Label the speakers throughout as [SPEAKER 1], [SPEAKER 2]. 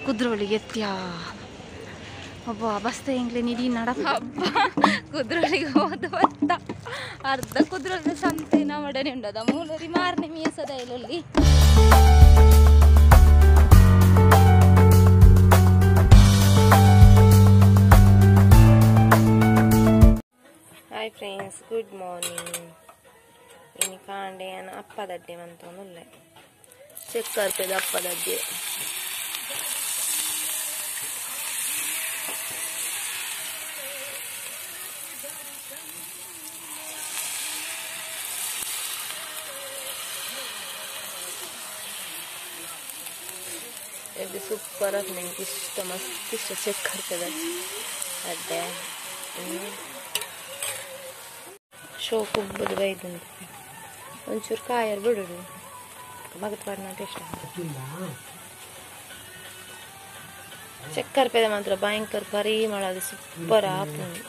[SPEAKER 1] ಕುದ್ರೋಳಿಗೆ ಎತ್ತ್ಯಾ ಒಬ್ಬ ಬಸ್ತ ಎಂಗ್ಲೆ ನಿಡಿ ನಡಪ್ಪ ಹಬ್ಬ ಕುದ್ರೋಳಿಗೆ ಹೋದ ಬತ್ತ ಅರ್ಧ ಕುದ್ರೋಳಿಗೆ ಸಂತೆ ನಮಡನೆ ಉಂಡದ ಮೂಲರಿ ಮಾರನೆ ಮೀಸದ ಇಲ್ಲಿ.
[SPEAKER 2] Hi friends, good morning. ಇನ್ನು ಕಾಂಡೆ ಅಪ್ಪದಡ್ಡೆ ಮಂತೊಂದುಲ್ಲೆ ಚೆಕ್ಕರ್ಪೆದ ಅಪ್ಪದಡ್ಡೆ. ಇದು ಸೂಪರ್ ಆಗಿ ನಿಂಗೆ ಇಷ್ಟ, ಮಸ್ತ್ ಇಷ್ಟ ಚೆಕ್ಕರ್ಪೆದ ಅಡ್ಡೆ. ಶೋ ಕುಬ್ಬದು ಬೈದುಂಟು ಒಂಚೂರು ಕಾಯರ್ ಬಿಡುಡು ಮಗತ್ ಪಾಡ್ನ ಟೇಸ್ಟ್. ಚಕ್ಕರ್ ಪೇದ ಮಾತ್ರ ಭಯಂಕರ ಪರಿಮಳ, ಅದು ಸೂಪರ್ ಆಪುಂಡು.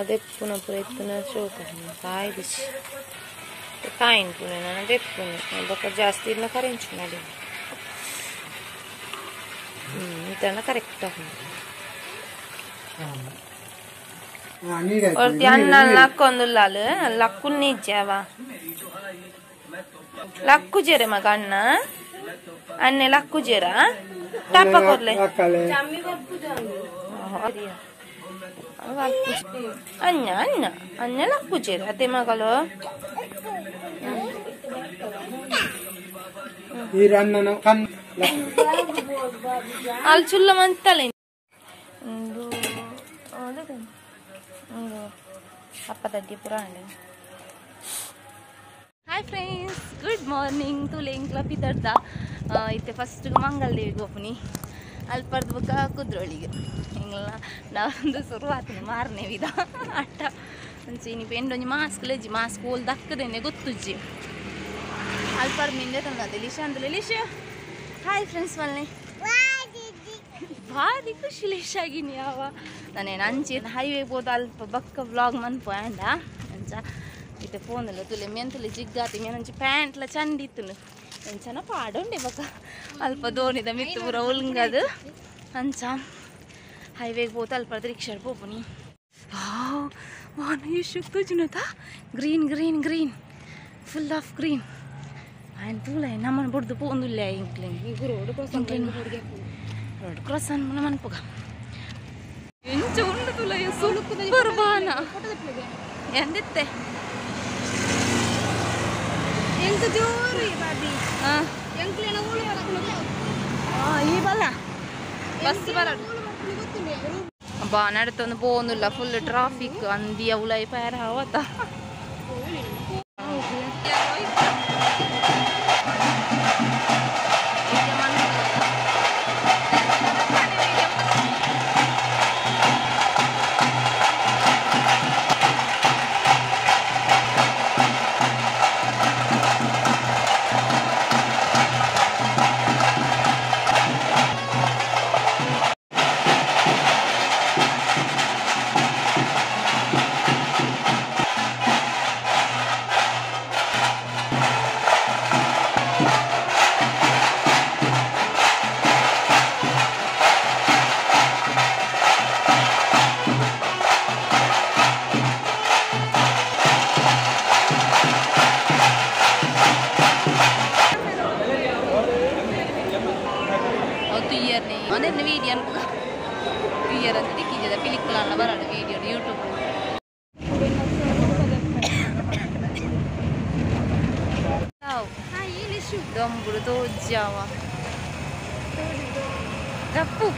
[SPEAKER 2] ಅದೇ ಪುನಃ ಪೂರ ಇತ್ತುನ ಶೋಕ್ ಕಾಯ್ದಿಸಿ ಕಾಯಿನ್ ಪುಣೆ ನಾನು ದೆಪ್ಪುನು ಬೊಕ್ಕ ಜಾಸ್ತಿ ಇದನ್ನ ಕರೆಂಚು ನಡಿ ಇದನ್ನ ಕರೆಕ್ಟ್ ಆಪುಂಡು. ಒರ್ತಿ ಅಣ್ಣ ಲಕ್ಕೊಂದುಲ್ಲಾಲು ಲಕ್ಕುಲ್ ನಿಜ್ಜಾವ ಲಕ್ಕುಜೆರೆ ಮಗ ಅಣ್ಣ ಅಣ್ಣೆ ಲಕ್ಕುಜೆರ ಟಪ್ಪ ಕೊರ್ಲೆ ಅಣ್ಣ ಅಣ್ಣ ಅಣ್ಣ ಲಕ್ಕುಜೆರ ಅದೇ ಮಗಳು ಅಲ್ಲಿ ಚುಲ್ಲ ಮಂತಲೆ ಅಪ್ಪದಡ್ಡಿ ಪುರ.
[SPEAKER 1] Hi friends, good morning. ತುಲೆ ಎಂಕ್ಲ ಪಿತರ್ದ ಇತ್ತೆ ಫಸ್ಟ್ ಮಂಗಲ್ ದೇವಿಗೆ ಹೋಪುನಿ, ಅಲ್ಲಿ ಪರ್ದು ಬೊಕ್ಕ ಕುದ್ರೋಳಿಗೆ ಎಂಗ್ಲ ನಾವೊಂದು ಶುರುವಾತನ ಮಾರನೇ ವಿಧ ಆಟ ಅಂಚೆ ಇನಿ ಪೆಂಡೊಂಜಿ ಮಾಸ್ಕ್ ಲೆಜ್ಜಿ ಮಾಸ್ಕ್ ಓಲ್ ದಕ್ಕದೇನೆ ಗೊತ್ತುಜ್ಜಿ. ಅಲ್ಲಿ ಪರ್ದು ಮಿಂದೆ ತಂದ ಲಿಶಾ ಅಂದಲೆ ಲಿಶಾ ಹಾಯ್ ಫ್ರೆಂಡ್ಸ್ ಮಲ್ನೆ ಭಾರಿ ಖುಷಿ ಲಿಶಾಗಿನಿ ಯಾವ ನಾನೇನು ಅಂಚೆ ಹೈವೇ ಹೋದ ಅಲ್ಪ ಬಕ್ಕ ವ್ಲಾಗ್ ಮನ್ಪು ಆಂಡ ಅಂಚ ಇತ್ತೆ ಫೋನಲ್ಲ ತುಲೆ ಮೆಂತಲೆ ಜಿಗ್ಗಾತಿ ಮೇನಂಚಿ ಪ್ಯಾಂಟ್ಲ ಚಂಡಿತ್ತುನು ಎಂಚನ ಪಾಡುಂಡೆ ಬಕ್ಕ ಅಲ್ಪ ದೋಣಿದ ಮಿತ್ತು ಪೂರ ಉಲ್ಂಗದು ಅಂಚ ಹೈವೇಗೆ ಹೋದ ಅಲ್ಪ ರಿಕ್ಷಾ ಪೋಪುನಿ. ವಾನ ಎಷ್ಟು ತುಜುನತ green green green full of green and ತೂಲ ನಮ್ಮನ್ನು ಬುಡ್ದು ಪೋಂದುಲ್ಲ ಇಂಕ್ಲಿಂಗ್ ರೋಡ್ ಕ್ರಾಸ್ ಅನ್ಮನ ಮನ್ಪುಗ ಎಂಚ ಉಂಡು ತುಲ ಸೂಪರ್ ಬಾನ ಎಂದಿತ್ತೆ
[SPEAKER 3] ಎಂತ ಜೋರು ಬಾಬಿ ಎಂಕ್ಲೇನ ಊಳು
[SPEAKER 1] ಈ ಬಲ್ಲ ಬಸ್ ಬರಡು ಬಾ ನಡತೊಂದು ಪೋಂದುಲ್ಲ ಫುಲ್ ಟ್ರಾಫಿಕ್ ಅಂದಿಯ ಉಲೈ ಪೇರ ಅವತ್ತ. ಅದೇ ವೀಡಿಯೋ ಇಯರ್ ಅಂತ ದಿಕ್ಕಿದೆ ಪಿಲಿಕ್ಲಾನ ಬರೋಣ ವೀಡಿಯೋ ಯೂಟ್ಯೂಬ್. ದೊಂಬುಡು ತೋಜ್ಜಾವ ತಪ್ಪು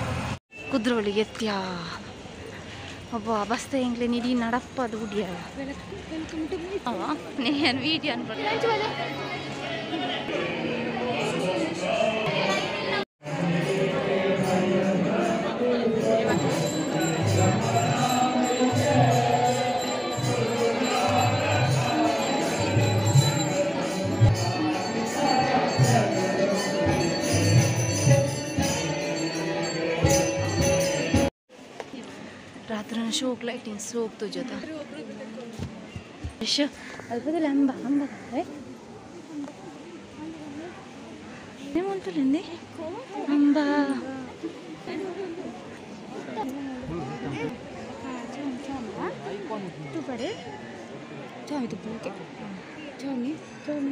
[SPEAKER 1] ಕುದ್ರೋಳಿಗೆ ಎತ್ತ್ಯಾ ಒಬ್ಬ ಬಸ್ತ ಎಂಗ್ಲೆ ನಿಡಿ ನಡಪ್ಪ ಅದು ಉಡಿಯ ಅವ ನೇನು ವೀಡಿಯೋ ಅನ್ಬಿಟ್ಟು. ರಾತ್ರಿ ಶೋಕ್ ಲೈಟಿಂಗ್ ಸೋಕ್ ತುಜತ ಅಲ್ಪದಲ್ಲಿ ಅಂಬ ಅಂಬ ಏಮಂತುಲೆಂದಿ ಅಂಬಾ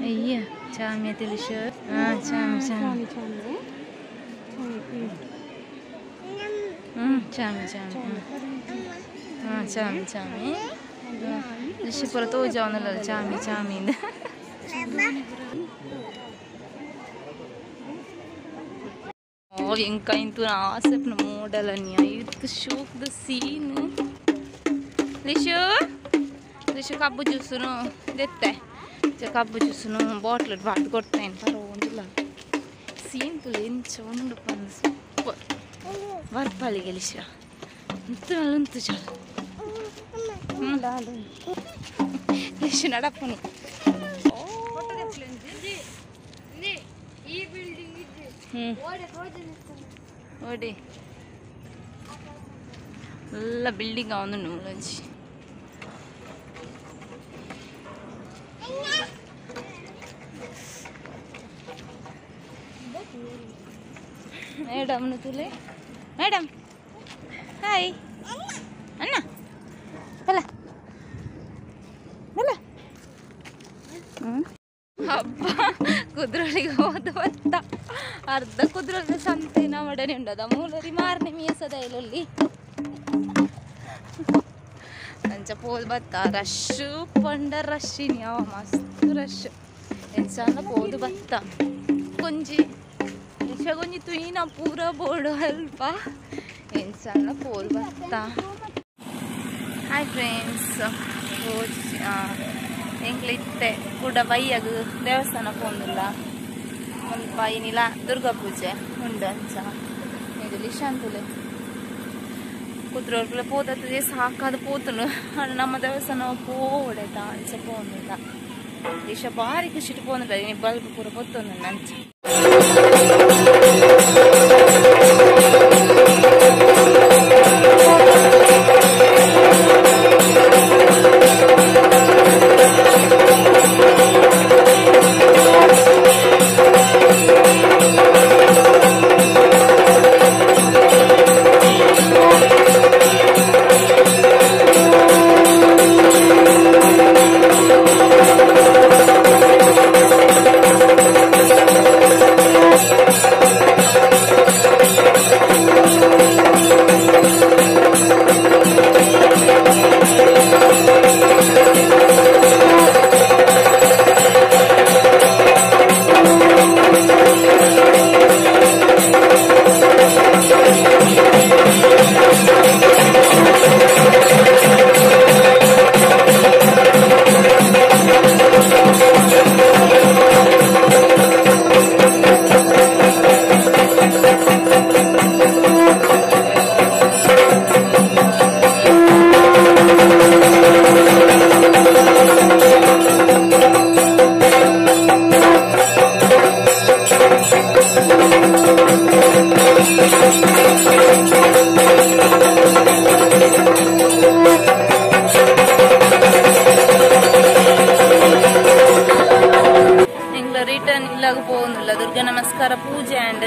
[SPEAKER 1] ಅಯ್ಯ ಚಾಮಿ ತಿಳಿಶ ಚಾಮಿ ಚಾಮಿ ಚಾಮಿ ಚಾಮಿ ಚಾಮಿ ಚಾಮಿ ಋಷಿಪುರ ತೋಜಾವನಲ್ಲ ಚಾಮಿ ಚಾಮಿ ఇంకా ఇంత ఆಸೆಪ್ನ ಮೋಡಲ್ ಅನ್ಯ ಇದು ಶೋಕ್ದ ಸೀನ್ ಲಿಶು ಲಿಶು ಕಬ್ಬು ಜ್ಯೂಸುನು ದೆತ್ತೆ ಕಬ್ಬು ಜ್ಯೂಸುನು ಬಾಟ್ಲ್ ಬಾಟ್ ಕೊಡ್ತೇನೆ ಪರವಾಗಿಲ್ಲ ಸೀನ್ ತುಲೆ ಎಂಚ ಉಂಡು ಪಂದು ಸೂಪರ್ ಬರ್ಪಾಲಿಗೆ ಲಿಶ ಉಂತು ಉಂತು ಚಾಲು ಲಿಶು ನಡಪುನಿ ಓಡಿ ಎಲ್ಲ ಬಿಲ್ಡಿಂಗ್ ಅವನು ಮೂಲಂಜಿ ಮೇಡಮ್ ತುಲೆ ಮೇಡಮ್ ಹಾಯ್ ಅಣ್ಣ ಬಲ ಬಲ ಹಬ್ಬ ಕುದ್ರೋಳಿಗೆ ಹೋದ ಬತ್ತ ಅರ್ಧ ಕುದ್ರೋಳಿಗೆ ಸಂತೆ ನಮ್ಮಡನೆ ಉಂಡದ ಮೂಲರಿ ಮಾರನೆ ಮೀಸದ ಇಲ್ಲಿ ಅಂಚ ಪೋಲ್ ಬತ್ತ ರಶ್ ಪಂಡ ರಶ್ ಯಾವ ಮಸ್ತ್ ರಶ್ ಎಂಚಾನ ಪೋದು ಬತ್ತ ಕೊಂಜಿ ಕೊಂಜಿ ತುಯಿನ ಪೂರ ಬೋಡು ಅಲ್ಪ ಎಂಚಾನ ಪೋಲ್ ಬತ್ತ. ಹಾಯ್ ಫ್ರೆಂಡ್ಸ್, ಎಂಕ್ಲಿತ್ತೆ ಕೂಡ ಬೈಯಾಗ ದೇವಸ್ಥಾನ ಪೋಂದಿಲ್ಲ ಮುಲ್ಪ ಏನಿಲ್ಲ ದುರ್ಗಾ ಪೂಜೆ ಉಂಡು ಅಂಚ ಇದು ಲಿಶಾಂತುಲೆ ಕುದ್ರೋರ್ಕುಲೆ ಪೋತದೆ ಸಾಕಾದ ಪೋತುಂಡು ನಮ್ಮ ದೇವಸ್ಥಾನ ಪೋವಡೆತ ಅಂಚ ಪೋಂದಿಲ್ಲ ಲಿಶ ಬಾರಿ ಖುಷಿಟ್ ಪೋಂದಿಲ್ಲ ಇನಿ ಬಲ್ಬ್ ಪೂರ ಪೊತ್ತೊಂದು ಅಂಚ. ದುರ್ಗಾ ನಮಸ್ಕಾರ ಪೂಜೆ ಅಂಡ್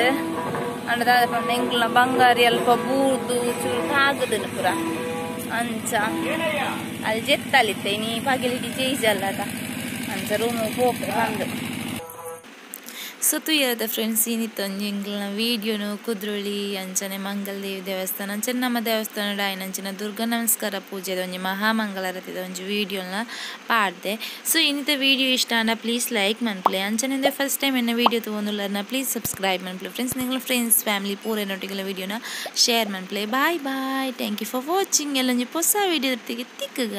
[SPEAKER 1] ಅಂಡ ಎಂಕ್ಲ ಬಂಗಾರಿ ಅಲ್ಪ ಬೂರ್ದು ಚೂರು ತಾಗದನು ಪೂರ ಅಂಚ ಅಲ್ಲಿ ಜೆತ್ತಲಿತ್ತೆ ನೀ ಪಗಿಲಿಟಿ ಜೈಜಲ್ಲದ ಅಂಚ ರೂಮು ಪೋಪೆ ಬಂದು. ಸೊ ತುಯ್ಯದ ಫ್ರೆಂಡ್ಸ್ ಏನಿತ್ತೊಂಜಿ ಎಂಕ್ಲೆನ ವೀಡಿಯೋನು ಕುದ್ರೋಳಿ ಅಂಚನೆ ಮಂಗಲದೇವಿ ದೇವಸ್ಥಾನ ಅಂಚನೆ ನಮ್ಮ ದೇವಸ್ಥಾನ ಆಯ್ನ ದುರ್ಗಾ ನಮಸ್ಕಾರ ಪೂಜೆದ ಒಂಜಿ ಮಹಾಮಂಗಳಾರತಿದ ಒಂಜಿ ವೀಡಿಯೋನ ಪಾಡ್ದೆ. ಸೊ ಇನ್ನಿತ ವೀಡಿಯೋ ಇಷ್ಟ ಆಂಡ ಪ್ಲೀಸ್ ಲೈಕ್ ಮನ್ಪ್ಲೆ ಅಂಚನೆ ಫಸ್ಟ್ ಟೈಮ್ ಎನ್ನ ವೀಡಿಯೋ ತಗೊಂಡುಲ್ಲರ್ನ ಪ್ಲೀಸ್ ಸಬ್ಸ್ಕ್ರೈಬ್ ಮನ್ಪ್ಲೆ ಫ್ರೆಂಡ್ಸ್ ನಿಂಗಳ ಫ್ರೆಂಡ್ಸ್ ಫ್ಯಾಮಿಲಿ ಪೂರ ವೀಡಿಯೋನ ಶೇರ್ ಮನ್ಪ್ಲೆ. Bye bye, thank you for watching. ಎಲ್ಲೊಂಜಿ ಹೊಸ ವೀಡಿಯೋ ತಿಕ್ಕಗ.